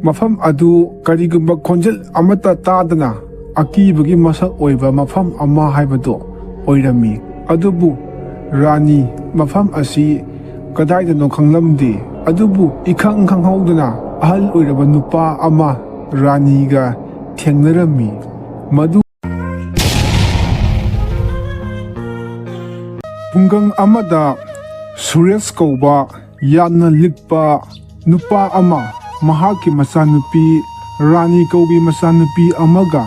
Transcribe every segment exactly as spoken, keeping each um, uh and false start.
ꯃꯐꯝ ꯑꯗꯨ ꯀꯔꯤꯒꯨꯝꯕ ꯈꯣꯟꯖꯦꯜ ꯑꯃꯠꯇ ꯇꯥꯗꯅ ꯑꯀꯤꯕꯒꯤ ꯃꯁꯛ ꯑꯣꯏꯕ ꯃꯐꯝ ꯑꯃ ꯍꯥꯏꯕꯗꯨ ꯑꯣꯏꯔꯝꯃꯤ꯫ ꯑꯗꯨꯕꯨ ꯔꯥꯅꯤ ꯃꯐꯝ ꯑꯁꯤ ꯀꯗꯥꯏꯗꯅꯣ ꯈꯪꯂꯝꯗꯦ꯫ ꯑꯗꯨꯕꯨ ꯏꯈꯪ ꯈꯪꯍꯧꯗꯅ ꯑꯍꯜ ꯑꯣꯏꯔꯕ ꯅꯨꯄꯥ ꯑꯃ ꯔꯥꯅꯤꯒ ꯊꯦꯡꯅꯔꯝꯃꯤ꯫ ꯃꯗꯨ ꯈꯨꯡꯒꯪ ꯑꯃꯗ ꯁꯨꯔꯦꯁ ꯀꯧꯕ ꯌꯥꯝꯅ ꯂꯤꯛꯄ ꯅꯨꯄꯥ ꯑꯃ ꯃꯍꯥꯛꯀꯤ ꯃꯆꯥꯅꯨꯄꯤ ꯔꯥꯅꯤ ꯀꯧꯕꯤ ꯃꯆꯥꯅꯨꯄꯤ ꯑꯃꯒ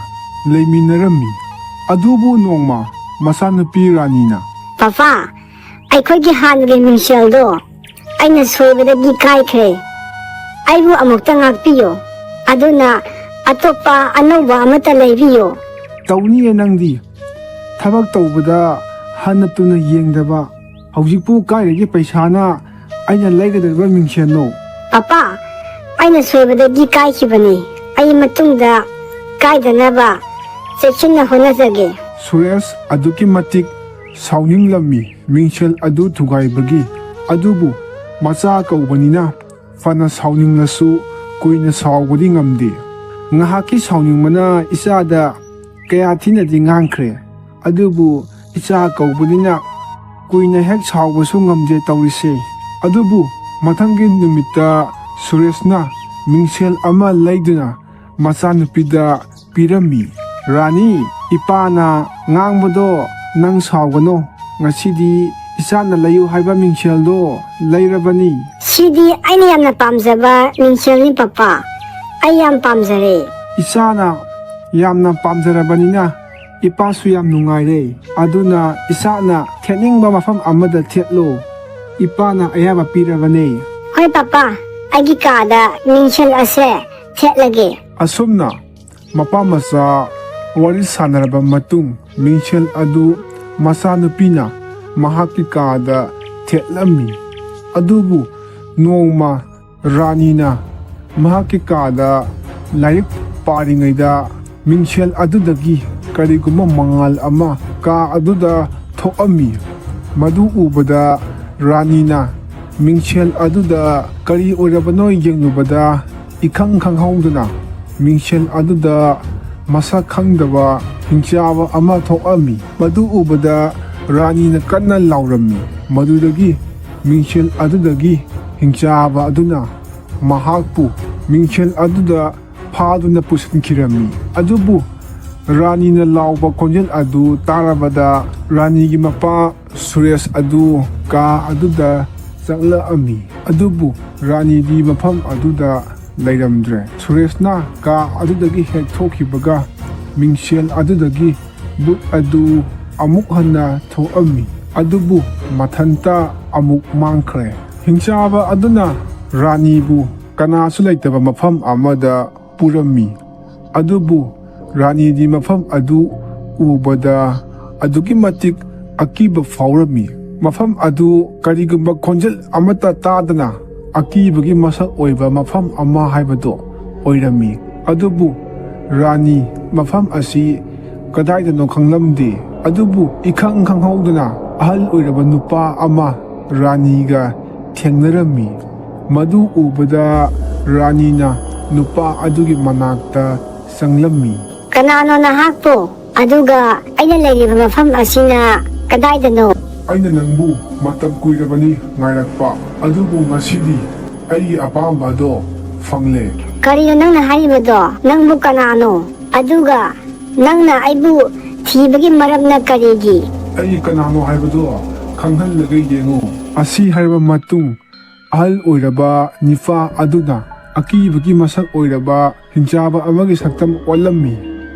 ꯂꯩꯃꯤꯟꯅꯔꯝꯃꯤ꯫ ꯑꯗꯨꯕꯨ ꯅꯣꯡꯃ ꯃꯆꯥꯅꯨꯄꯤ ꯔꯥꯅꯤꯅ, "ꯄꯄꯥ, ꯑꯩꯈꯣꯏꯒꯤ ꯍꯥꯟꯅꯒꯤ ꯃꯤꯡꯁꯦꯜꯗꯣ ꯑꯩꯅ ꯁꯣꯏꯕꯗꯒꯤ ꯀꯥꯏꯈ꯭ꯔꯦ꯫ ꯑꯩꯕꯨ ꯑꯃꯨꯛꯇ ꯉꯥꯛꯄꯤꯌꯨ꯫ ꯑꯗꯨꯅ ꯑꯇꯣꯞꯄ ꯑꯅꯧꯕ ꯑꯃꯠꯇ ꯂꯩꯕꯤꯌꯨ꯫" "ꯇꯧꯅꯤꯌꯦ ꯅꯪꯗꯤ꯫ ꯊꯕꯛ ꯇꯧꯕꯗ ꯍꯟꯅ ꯇꯨꯅ ꯌꯦꯡꯗꯕ꯫ ꯍꯧꯖꯤꯛꯄꯨ ꯀꯥꯏꯗꯒꯤ ꯄꯩꯁꯥꯅ ꯑꯩꯅ ꯂꯩꯒꯗꯧꯔꯤꯕ ꯃꯤꯡꯁꯦꯜꯅꯣ?" "ꯄꯄꯥ, ꯑꯩꯅ ꯁꯣꯏꯕꯗꯒꯤ ꯀꯥꯏꯈꯤꯕꯅꯤ꯫ ꯑꯩ ꯃꯇꯨꯡꯗ ꯀꯥꯏꯗꯅꯕ ꯆꯦꯛꯁꯤꯟꯅ ꯍꯣꯠꯅꯖꯒꯦ꯫" ꯁꯨꯔꯦꯁ ꯑꯗꯨꯛꯀꯤ ꯃꯇꯤꯛ ꯁꯥꯎꯅꯤꯡꯂꯝꯃꯤ ꯃꯤꯡꯁꯦꯜ ꯑꯗꯨ ꯊꯨꯒꯥꯏꯕꯒꯤ꯫ ꯑꯗꯨꯕꯨ ꯃꯆꯥ ꯀꯧꯕꯅꯤꯅ ꯐꯅ ꯁꯥꯎꯅꯤꯡꯂꯁꯨ ꯀꯨꯏꯅ ꯁꯥꯎꯕꯗꯤ ꯉꯝꯗꯦ꯫ "ꯉꯥꯏꯍꯥꯛꯀꯤ ꯁꯥꯎꯅꯤꯡꯕꯅ ꯏꯆꯥꯗ ꯀꯌꯥ ꯊꯤꯅꯗꯤ ꯉꯥꯡꯈ꯭ꯔꯦ꯫ ꯑꯗꯨꯕꯨ ꯏꯆꯥ ꯀꯧꯕꯅꯤꯅ ꯀꯨꯏꯅ ꯍꯦꯛ ꯁꯥꯎꯕꯁꯨ ꯉꯝꯗꯦ ꯇꯧꯔꯤꯁꯦ꯫" ꯑꯗꯨꯕꯨ ꯃꯊꯪꯒꯤ ꯅꯨꯃꯤꯠꯇ ꯁꯨꯔꯦꯁꯅ ꯃꯤꯡꯁꯦꯜ ꯑꯃ ꯂꯩꯗꯨꯅ ꯃꯆꯥꯅꯨꯄꯤꯗ ꯄꯤꯔꯝꯃꯤ꯫ "ꯔꯥꯅꯤ, ꯏꯄꯥꯅ ꯉꯥꯡꯕꯗꯣ ꯅꯪ ꯁꯥꯎꯒꯅꯣ꯫ ꯉꯁꯤꯗꯤ ꯏꯆꯥꯅ ꯂꯩꯌꯨ ꯍꯥꯏꯕ ꯃꯤꯡꯁꯦꯜꯗꯣ ꯂꯩꯔꯕꯅꯤ꯫" "ꯁꯤꯗꯤ ꯑꯩꯅ ꯌꯥꯝꯅ ꯄꯥꯝꯖꯕ ꯃꯤꯡꯁꯦꯜꯅꯤ ꯄꯄꯥ꯫ ꯑꯩ ꯌꯥꯝ ꯄꯥꯝꯖꯔꯦ꯫" "ꯏꯆꯥꯅ ꯌꯥꯝꯅ ꯄꯥꯝꯖꯔꯕꯅꯤꯅ ꯏꯄꯥꯁꯨ ꯌꯥꯝ ꯅꯨꯡꯉꯥꯏꯔꯦ꯫ ꯑꯗꯨꯅ ꯏꯆꯥꯅ ꯊꯦꯠꯅꯤꯡꯕ ꯃꯐꯝ ꯑꯃꯗ ꯊꯦꯠꯂꯣ꯫ ꯏꯄꯥꯅ ꯑꯌꯥꯕ ꯄꯤꯔꯕꯅꯦ꯫" "ꯍꯣꯏ ꯄꯄꯥ, ꯑꯩꯒꯤ ꯀꯥꯗ ꯃꯤꯡꯁꯦꯜ ꯑꯁꯦ ꯊꯦꯠꯂꯒꯦ꯫" ꯑꯁꯨꯝꯅ ꯃꯄꯥ ꯃꯆꯥ ꯋꯥꯔꯤ ꯁꯥꯟꯅꯔꯕ ꯃꯇꯨꯡ ꯃꯤꯡꯁꯦꯜ ꯑꯗꯨ ꯃꯆꯥꯅꯨꯄꯤꯅ ꯃꯍꯥꯛꯀꯤ ꯀꯥꯗ ꯊꯦꯠꯂꯝꯃꯤ꯫ ꯑꯗꯨꯕꯨ ꯅꯣꯡꯃ ꯔꯥꯅꯤꯅ ꯃꯍꯥꯛꯀꯤ ꯀꯥꯗ ꯂꯥꯏꯔꯤꯛ ꯄꯥꯔꯤꯉꯩꯗ ꯃꯤꯡꯁꯦꯜ ꯑꯗꯨꯗꯒꯤ ꯀꯔꯤꯒꯨꯝꯕ ꯃꯉꯥꯜ ꯑꯃ ꯀꯥ ꯑꯗꯨꯗ ꯊꯣꯛꯑꯝꯃꯤ꯫ ꯃꯗꯨ ꯎꯕꯗ ꯔꯥꯅꯤꯅ ꯃꯤꯡꯁꯦꯜ ꯑꯗꯨꯗ ꯀꯔꯤ ꯑꯣꯏꯔꯕꯅꯣ ꯌꯦꯡꯂꯨꯕꯗ ꯏꯈꯪ ꯈꯪꯍꯧꯗꯅ ꯃꯤꯡꯁꯦꯜ ꯑꯗꯨꯗ ꯃꯁꯛ ꯈꯪꯗꯕ ꯍꯤꯡꯆꯥꯕ ꯑꯃ ꯊꯣꯛꯂꯝꯃꯤ꯫ ꯃꯗꯨ ꯎꯕꯗ ꯔꯥꯅꯤꯅ ꯀꯟꯅ ꯂꯥꯎꯔꯝꯃꯤ꯫ ꯃꯗꯨꯗꯒꯤ ꯃꯤꯡꯁꯦꯜ ꯑꯗꯨꯗꯒꯤ ꯍꯤꯡꯆꯥꯕ ꯑꯗꯨꯅ ꯃꯍꯥꯛꯄꯨ ꯃꯤꯡꯁꯦꯜ ꯑꯗꯨꯗ ꯐꯥꯗꯨꯅ ꯄꯨꯁꯤꯟꯈꯤꯔꯝꯃꯤ꯫ ꯑꯗꯨꯕꯨ ꯔꯥꯅꯤꯅ ꯂꯥꯎꯕ ꯈꯣꯟꯖꯦꯜ ꯑꯗꯨ ꯇꯥꯔꯕꯗ ꯔꯥꯅꯤꯒꯤ ꯃꯄꯥ ꯁꯨꯔꯦꯁ ꯑꯗꯨ ꯀꯥ ꯑꯗꯨꯗ ꯆꯪꯂꯛꯂꯝꯃꯤ꯫ ꯑꯗꯨꯕꯨ ꯔꯥꯅꯤꯗꯤ ꯃꯐꯝ ꯑꯗꯨꯗ ꯂꯩꯔꯝꯗ꯭ꯔꯦ꯫ ꯁꯨꯔꯦꯁꯅ ꯀꯥ ꯑꯗꯨꯗꯒꯤ ꯍꯦꯛ ꯊꯣꯛꯈꯤꯕꯒ ꯃꯤꯡꯁꯦꯜ ꯑꯗꯨꯗꯒꯤ ꯚꯨꯠ ꯑꯗꯨ ꯑꯃꯨꯛ ꯍꯟꯅ ꯊꯣꯛꯂꯝꯃꯤ꯫ ꯑꯗꯨꯕꯨ ꯃꯊꯟꯇ ꯑꯃꯨꯛ ꯃꯥꯡꯈ꯭ꯔꯦ꯫ ꯍꯤꯡꯆꯥꯕ ꯑꯗꯨꯅ ꯔꯥꯅꯤꯕꯨ ꯀꯅꯥꯁꯨ ꯂꯩꯇꯕ ꯃꯐꯝ ꯑꯃꯗ ꯄꯨꯔꯝꯃꯤ꯫ ꯑꯗꯨꯕꯨ ꯔꯥꯅꯤꯗꯤ ꯃꯐꯝ ꯑꯗꯨ ꯎꯕꯗ ꯑꯗꯨꯛꯀꯤ ꯃꯇꯤꯛ ꯑꯀꯤꯕ ꯐꯥꯎꯔꯝꯃꯤ꯫ ꯃꯐꯝ ꯑꯗꯨ ꯀꯔꯤꯒꯨꯝꯕ ꯈꯣꯟꯖꯦꯜ ꯑꯃꯠꯇ ꯇꯥꯗꯅ ꯑꯀꯤꯕꯒꯤ ꯃꯁꯛ ꯑꯣꯏꯕ ꯃꯐꯝ ꯑꯃ ꯍꯥꯏꯕꯗꯨ ꯑꯣꯏꯔꯝꯃꯤ꯫ ꯑꯗꯨꯕꯨ ꯔꯥꯅꯤ ꯃꯐꯝ ꯑꯁꯤ ꯀꯗꯥꯏꯗꯅꯣ ꯈꯪꯂꯝꯗꯦ꯫ ꯑꯗꯨꯕꯨ ꯏꯈꯪ ꯈꯪꯍꯧꯗꯅ ꯑꯍꯜ ꯑꯣꯏꯔꯕ ꯅꯨꯄꯥ ꯑꯃ ꯔꯥꯅꯤꯒ ꯊꯦꯡꯅꯔꯝꯃꯤ꯫ ꯃꯗꯨ ꯎꯕꯗ ꯔꯥꯅꯤꯅ ꯅꯨꯄꯥ ꯑꯗꯨꯒꯤ ꯃꯅꯥꯛꯇ ꯆꯪꯂꯝꯃꯤ꯫ "ꯀꯅꯥꯅꯣ ꯅꯍꯥꯛꯄꯨ? ꯑꯗꯨꯒ ꯑꯩꯅ ꯂꯩꯔꯤꯕ ꯃꯐꯝ ꯑꯁꯤꯅ ꯀꯗꯥꯏꯗꯅꯣ?" "ꯑꯩꯅ ꯅꯪꯕꯨ ꯃꯇꯝ ꯀꯨꯏꯔꯕꯅꯤ ꯉꯥꯏꯔꯛꯄ, ꯑꯗꯨꯕꯨ ꯉꯁꯤꯗꯤ ꯑꯩꯒꯤ ꯑꯄꯥꯝꯕ ꯑꯗꯣ ꯐꯪꯂꯦ꯫" "ꯀꯔꯤꯅꯣ ꯅꯪꯅ ꯍꯥꯏꯔꯤꯕꯗꯣ? ꯅꯪꯕꯨ ꯀꯅꯥꯅꯣ? ꯑꯗꯨꯒ ꯅꯪꯅ ꯑꯩꯕꯨ ꯊꯤꯕꯒꯤ ꯃꯔꯝꯅ ꯀꯔꯤꯒꯤ?" "ꯑꯩ ꯀꯅꯥꯅꯣ ꯍꯥꯏꯕꯗꯣ ꯈꯪꯍꯜꯂꯒ ꯌꯦꯡꯉꯨ꯫" ꯑꯁꯤ ꯍꯥꯏꯔꯕ ꯃꯇꯨꯡ ꯑꯍꯜ ꯑꯣꯏꯔꯕ ꯅꯤꯄꯥ ꯑꯗꯨꯅ ꯑꯀꯤꯕꯒꯤ ꯃꯁꯛ ꯑꯣꯏꯔꯕ ꯍꯤꯡꯆꯥꯕ ꯑꯃꯒꯤ ꯁꯛꯇꯝ ꯑꯣꯜꯂꯝꯃꯤ꯫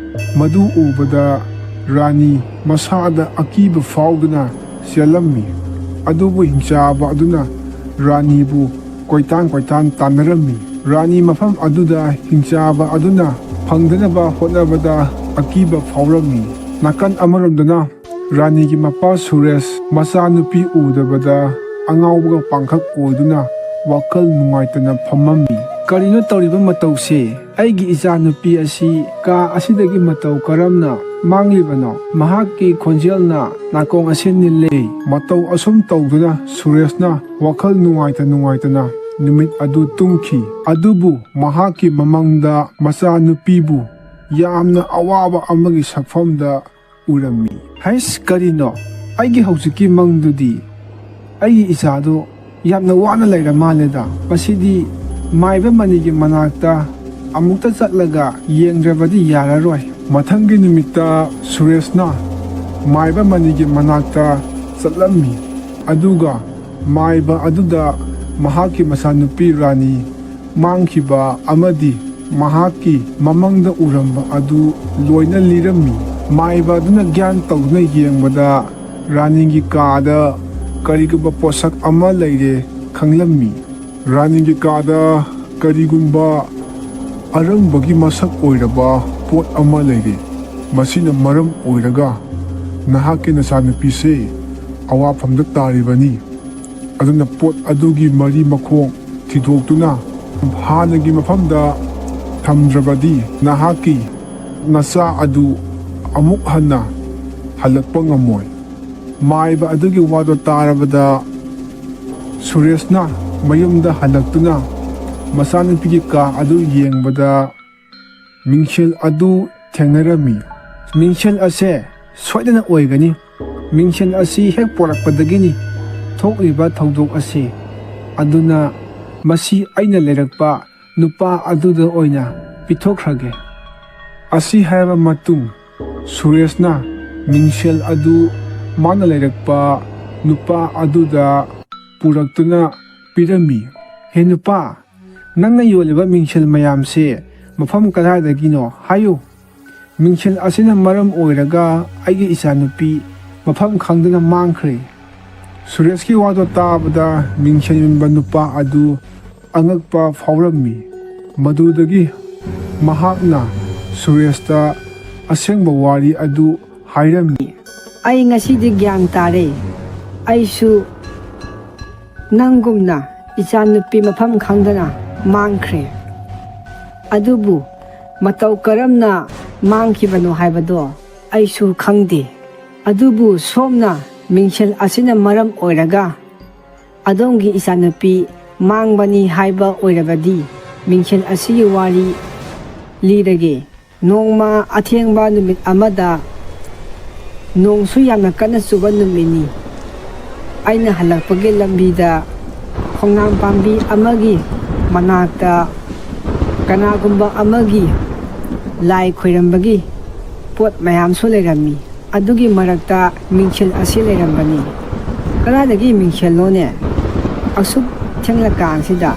ꯃꯗꯨ ꯎꯕꯗ ꯔꯥꯅꯤ ꯃꯁꯥꯗ ꯑꯀꯤꯕ ꯐꯥꯎꯗꯨꯅ ꯆꯦꯜꯂꯝꯃꯤ꯫ ꯑꯗꯨꯕꯨ ꯍꯤꯡꯆꯥꯕ ꯑꯗꯨꯅ ꯔꯥꯅꯤꯕꯨ ꯀꯣꯏꯇꯥꯟ ꯀꯣꯏꯇꯥꯟ ꯇꯥꯟꯅꯔꯝꯃꯤ꯫ ꯔꯥꯅꯤ ꯃꯐꯝ ꯑꯗꯨꯗ ꯍꯤꯡꯆꯥꯕ ꯑꯗꯨꯅ ꯐꯪꯗꯅꯕ ꯍꯣꯠꯅꯕꯗ ꯑꯀꯤꯕ ꯐꯥꯎꯔꯝꯃꯤ꯫ ꯅꯥꯀꯟ ꯑꯃꯔꯣꯝꯗꯅ ꯔꯥꯅꯤꯒꯤ ꯃꯄꯥ ꯁꯨꯔꯦꯁ ꯃꯆꯥꯅꯨꯄꯤ ꯎꯗꯕꯗ ꯑꯉꯥꯎꯕꯒ ꯄꯥꯡꯈꯛ ꯑꯣꯏꯗꯨꯅ ꯋꯥꯈꯜ ꯅꯨꯡꯉꯥꯏꯇꯅ ꯐꯝꯃꯝꯃꯤ꯫ "ꯀꯔꯤꯅꯣ ꯇꯧꯔꯤꯕ ꯃꯇꯧꯁꯦ? ꯑꯩꯒꯤ ꯏꯆꯥꯅꯨꯄꯤ ꯑꯁꯤ ꯀꯥ ꯑꯁꯤꯗꯒꯤ ꯃꯇꯧ ꯀꯔꯝꯅ ꯃꯥꯡꯂꯤꯕꯅꯣ? ꯃꯍꯥꯛꯀꯤ ꯈꯣꯟꯖꯦꯜꯅ ꯅꯥꯀꯣꯡ ꯑꯁꯤ ꯅꯤꯜꯂꯦ꯫" ꯃꯇꯧ ꯑꯁꯨꯝ ꯇꯧꯗꯨꯅ ꯁꯨꯔꯦꯁꯅ ꯋꯥꯈꯜ ꯅꯨꯡꯉꯥꯏꯇ ꯅꯨꯡꯉꯥꯏꯇꯅ ꯅꯨꯃꯤꯠ ꯑꯗꯨ ꯇꯨꯝꯈꯤ꯫ ꯑꯗꯨꯕꯨ ꯃꯍꯥꯛꯀꯤ ꯃꯃꯪꯗ ꯃꯆꯥꯅꯨꯄꯤꯕꯨ ꯌꯥꯝꯅ ꯑꯋꯥꯕ ꯑꯃꯒꯤ ꯁꯛꯐꯝꯗ ꯎꯔꯝꯃꯤ꯫ "ꯍꯩꯁ, ꯀꯔꯤꯅꯣ? ꯑꯩꯒꯤ ꯍꯧꯖꯤꯛꯀꯤ ꯃꯪꯗꯨꯗꯤ? ꯑꯩꯒꯤ ꯏꯆꯥꯗꯣ ꯌꯥꯝꯅ ꯋꯥꯅ ꯂꯩꯔ ꯃꯥꯜꯂꯦꯗ꯫ ꯃꯁꯤꯗꯤ ꯃꯥꯏꯕ ꯃꯅꯤꯒꯤ ꯃꯅꯥꯛꯇ ꯑꯃꯨꯛꯇ ꯆꯠꯂꯒ ꯌꯦꯡꯗ꯭ꯔꯕꯗꯤ ꯌꯥꯔꯔꯣꯏ"꯫ ꯃꯊꯪꯒꯤ ꯅꯨꯃꯤꯠꯇ ꯁꯨꯔꯦꯁꯅ ꯃꯥꯏꯕ ꯃꯅꯤꯒꯤ ꯃꯅꯥꯛꯇ ꯆꯠꯂꯝꯃꯤ꯫ ꯑꯗꯨꯒ ꯃꯥꯏꯕ ꯑꯗꯨꯗ ꯃꯍꯥꯛꯀꯤ ꯃꯆꯥꯅꯨꯄꯤ ꯔꯥꯅꯤ ꯃꯥꯡꯈꯤꯕ ꯑꯃꯗꯤ ꯃꯍꯥꯛꯀꯤ ꯃꯃꯪꯗ ꯎꯔꯝꯕ ꯑꯗꯨ ꯂꯣꯏꯅ ꯂꯤꯔꯝꯃꯤ꯫ ꯃꯥꯏꯕ ꯑꯗꯨꯅ ꯒ꯭ꯌꯥꯟ ꯇꯧꯗꯨꯅ ꯌꯦꯡꯕꯗ ꯔꯥꯅꯤꯒꯤ ꯀꯥꯗ ꯀꯔꯤꯒꯨꯝꯕ ꯄꯣꯠꯁꯛ ꯑꯃ ꯂꯩꯔꯦ ꯈꯪꯂꯝꯃꯤ꯫ ꯔꯥꯅꯤꯒꯤ ꯀꯥꯗ ꯀꯔꯤꯒꯨꯝꯕ ꯑꯔꯪꯕꯒꯤ ꯃꯁꯛ ꯑꯣꯏꯔꯕ ꯄꯣꯠ ꯑꯃ ꯂꯩꯔꯦ꯫ ꯃꯁꯤꯅ ꯃꯔꯝ ꯑꯣꯏꯔꯒ ꯅꯍꯥꯛꯀꯤ ꯅꯆꯥꯅꯨꯄꯤꯁꯦ ꯑꯋꯥꯐꯝꯗ ꯇꯥꯔꯤꯕꯅꯤ꯫ ꯑꯗꯨꯅ ꯄꯣꯠ ꯑꯗꯨꯒꯤ ꯃꯔꯤ ꯃꯈꯣꯡ ꯊꯤꯗꯣꯛꯇꯨꯅ ꯍꯥꯟꯅꯒꯤ ꯃꯐꯝꯗ ꯊꯝꯗ꯭ꯔꯕꯗꯤ ꯅꯍꯥꯛꯀꯤ ꯅꯆꯥ ꯑꯗꯨ ꯑꯃꯨꯛ ꯍꯟꯅ ꯍꯜꯂꯛꯄ ꯉꯝꯃꯣꯏ꯫ ꯃꯥꯏꯕ ꯑꯗꯨꯒꯤ ꯋꯥꯗꯣ ꯇꯥꯔꯕꯗ ꯁꯨꯔꯦꯁꯅ ꯃꯌꯨꯝꯗ ꯍꯜꯂꯛꯇꯨꯅ ꯃꯆꯥꯅꯨꯄꯤꯒꯤ ꯀꯥ ꯑꯗꯨ ꯌꯦꯡꯕꯗ ꯃꯤꯡꯁꯦꯜ ꯑꯗꯨ ꯊꯦꯡꯅꯔꯝꯃꯤ꯫ "ꯃꯤꯡꯁꯦꯜ ꯑꯁꯦ ꯁꯣꯏꯗꯅ ꯑꯣꯏꯒꯅꯤ꯫ ꯃꯤꯡꯁꯦꯜ ꯑꯁꯤ ꯍꯦꯛ ꯄꯣꯔꯛꯄꯗꯒꯤꯅꯤ ꯊꯣꯛꯂꯤꯕ ꯊꯧꯗꯣꯛ ꯑꯁꯤ꯫ ꯑꯗꯨꯅ ꯃꯁꯤ ꯑꯩꯅ ꯂꯩꯔꯛꯄ ꯅꯨꯄꯥ ꯑꯗꯨꯗ ꯑꯣꯏꯅ ꯄꯤꯊꯣꯛꯈ꯭ꯔꯒꯦ"꯫ ꯑꯁꯤ ꯍꯥꯏꯔꯕ ꯃꯇꯨꯡ ꯁꯨꯔꯦꯁꯅ ꯃꯤꯡꯁꯦꯜ ꯑꯗꯨ ꯃꯥꯅ ꯂꯩꯔꯛꯄ ꯅꯨꯄꯥ ꯑꯗꯨꯗ ꯄꯨꯔꯛꯇꯨꯅ ꯄꯤꯔꯝꯃꯤ꯫ "ꯍꯦ ꯅꯨꯄꯥ, ꯅꯪꯅ ꯌꯣꯜꯂꯤꯕ ꯃꯤꯡꯁꯦꯜ ꯃꯌꯥꯝꯁꯦ ꯃꯐꯝ ꯀꯗꯥꯏꯗꯒꯤꯅꯣ ꯍꯥꯏꯌꯨ꯫ ꯃꯤꯡꯁꯦꯜ ꯑꯁꯤꯅ ꯃꯔꯝ ꯑꯣꯏꯔꯒ ꯑꯩꯒꯤ ꯏꯆꯥꯅꯨꯄꯤ ꯃꯐꯝ ꯈꯪꯗꯅ ꯃꯥꯡꯈ꯭ꯔꯦ"꯫ ꯁꯨꯔꯦꯁꯀꯤ ꯋꯥꯗꯣ ꯇꯥꯕꯗ ꯃꯤꯡꯁꯦꯜ ꯌꯣꯟꯕ ꯅꯨꯄꯥ ꯑꯗꯨ ꯑꯉꯛꯄ ꯐꯥꯎꯔꯝꯃꯤ꯫ ꯃꯗꯨꯗꯒꯤ ꯃꯍꯥꯛꯅ ꯁꯨꯔꯦꯁꯇ ꯑꯁꯦꯡꯕ ꯋꯥꯔꯤ ꯑꯗꯨ ꯍꯥꯏꯔꯝꯃꯤ꯫ "ꯑꯩ ꯉꯁꯤꯗꯤ ꯒ꯭ꯌꯥꯟ ꯇꯥꯔꯦ꯫ ꯑꯩꯁꯨ ꯅꯪꯒꯨꯝꯅ ꯏꯆꯥꯅꯨꯄꯤ ꯃꯐꯝ ꯈꯪꯗꯅ ꯃꯥꯡꯈ꯭ꯔꯦ꯫ ꯑꯗꯨꯕꯨ ꯃꯇꯧ ꯀꯔꯝꯅ ꯃꯥꯡꯈꯤꯕꯅꯣ ꯍꯥꯏꯕꯗꯣ ꯑꯩꯁꯨ ꯈꯪꯗꯦ꯫ ꯑꯗꯨꯕꯨ ꯁꯣꯝꯅ ꯃꯤꯡꯁꯦꯜ ꯑꯁꯤꯅ ꯃꯔꯝ ꯑꯣꯏꯔꯒ ꯑꯗꯣꯝꯒꯤ ꯏꯆꯥꯅꯨꯄꯤ ꯃꯥꯡꯕꯅꯤ ꯍꯥꯏꯕ ꯑꯣꯏꯔꯕꯗꯤ, ꯃꯤꯡꯁꯦꯜ ꯑꯁꯤꯒꯤ ꯋꯥꯔꯤ ꯂꯤꯔꯒꯦ꯫ ꯅꯣꯡꯃ ꯑꯊꯦꯡꯕ ꯅꯨꯃꯤꯠ ꯑꯃꯗ, ꯅꯣꯡꯁꯨ ꯌꯥꯝꯅ ꯀꯟꯅ ꯆꯨꯕ ꯅꯨꯃꯤꯠꯅꯤ꯫ ꯑꯩꯅ ꯍꯜꯂꯛꯄꯒꯤ ꯂꯝꯕꯤꯗ ꯈꯣꯡꯅꯥꯡ ꯄꯥꯝꯕꯤ ꯑꯃꯒꯤ ꯃꯅꯥꯛꯇ ꯀꯅꯥꯒꯨꯝꯕ ꯑꯃꯒꯤ ꯂꯥꯏ ꯈꯣꯏꯔꯝꯕꯒꯤ ꯄꯣꯠ ꯃꯌꯥꯝꯁꯨ ꯂꯩꯔꯝꯃꯤ꯫ ꯑꯗꯨꯒꯤ ꯃꯔꯛꯇ ꯃꯤꯡꯁꯦꯜ ꯑꯁꯤ ꯂꯩꯔꯝꯕꯅꯤ꯫ "ꯀꯗꯥꯏꯗꯒꯤ ꯃꯤꯡꯁꯦꯜꯅꯣꯅꯦ? ꯑꯁꯨꯛ ꯊꯦꯡꯂꯀꯥꯟꯁꯤꯗ?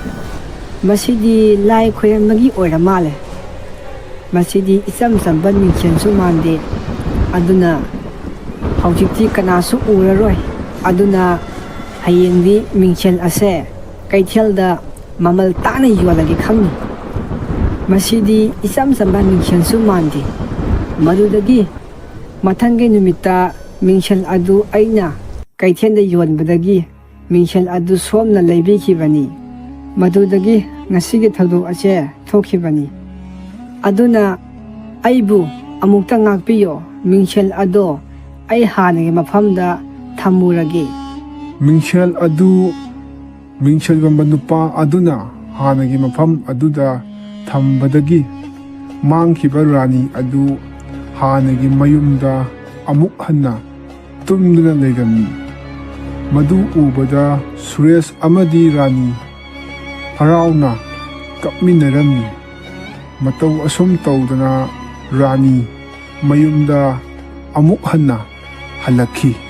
ꯃꯁꯤꯗꯤ ꯂꯥꯏ ꯈꯣꯏꯔꯝꯕꯒꯤ ꯑꯣꯏꯔ ꯃꯥꯜꯂꯦ꯫ ꯃꯁꯤꯗꯤ ꯏꯆꯝ ꯆꯝꯕ ꯃꯤꯡꯁꯦꯜꯁꯨ ꯃꯥꯟꯗꯦ꯫ ꯑꯗꯨꯅ ꯍꯧꯖꯤꯛꯇꯤ ꯀꯅꯥꯁꯨ ꯎꯔꯔꯣꯏ꯫ ꯑꯗꯨꯅ ꯍꯌꯦꯡꯗꯤ ꯃꯤꯡꯁꯦꯜ ꯑꯁꯦ ꯀꯩꯊꯦꯜꯗ ꯃꯃꯜ ꯇꯥꯅ ꯌꯣꯜꯂꯒꯦ ꯈꯪꯅꯤ꯫ ꯃꯁꯤꯗꯤ ꯏꯆꯝ ꯆꯝꯕ ꯃꯤꯡꯁꯦꯜꯁꯨ ꯃꯥꯟꯗꯦ꯫" ꯃꯗꯨꯗꯒꯤ ꯃꯊꯪꯒꯤ ꯅꯨꯃꯤꯠꯇ ꯃꯤꯡꯁꯦꯜ ꯑꯗꯨ ꯑꯩꯅ ꯀꯩꯊꯦꯜꯗ ꯌꯣꯟꯕꯗꯒꯤ ꯃꯤꯡꯁꯦꯜ ꯑꯗꯨ ꯁꯣꯝꯅ ꯂꯩꯕꯤꯈꯤꯕꯅꯤ꯫ ꯃꯗꯨꯗꯒꯤ ꯉꯁꯤꯒꯤ ꯊꯧꯗꯣꯛ ꯑꯁꯦ ꯊꯣꯛꯈꯤꯕꯅꯤ꯫ ꯑꯗꯨꯅ ꯑꯩꯕꯨ ꯑꯃꯨꯛꯇ ꯉꯥꯛꯄꯤꯌꯣ, ꯃꯤꯡꯁꯦꯜ ꯑꯗꯣ ꯑꯩ ꯍꯥꯟꯅꯒꯤ ꯃꯐꯝꯗ ꯊꯝꯃꯨꯔꯒꯦ꯫ ꯃꯤꯡꯁꯦꯜ ꯑꯗꯨ ꯃꯤꯡꯁꯦꯜ ꯌꯣꯟꯕ ꯅꯨꯄꯥ ꯑꯗꯨꯅ ꯍꯥꯟꯅꯒꯤ ꯃꯐꯝ ꯑꯗꯨꯗ ꯊꯝꯕꯗꯒꯤ ꯃꯥꯡꯈꯤꯕ ꯔꯥꯅꯤ ꯑꯗꯨ ꯍꯥꯟꯅꯒꯤ ꯃꯌꯨꯝꯗ ꯑꯃꯨꯛ ꯍꯟꯅ ꯇꯨꯝꯗꯨꯅ ꯂꯩꯔꯝꯃꯤ꯫ ꯃꯗꯨ ꯎꯕꯗ ꯁꯨꯔꯦꯁ ꯑꯃꯗꯤ ꯔꯥꯅꯤ ꯍꯔꯥꯎꯅ ꯀꯞꯃꯤꯟꯅꯔꯝꯃꯤ꯫ ꯃꯇꯧ ꯑꯁꯨꯝ ꯇꯧꯗꯅ ꯔꯥꯅꯤ ꯃꯌꯨꯝꯗ ꯑꯃꯨꯛ ꯍꯟꯅ ꯍꯜꯂꯛꯈꯤ꯫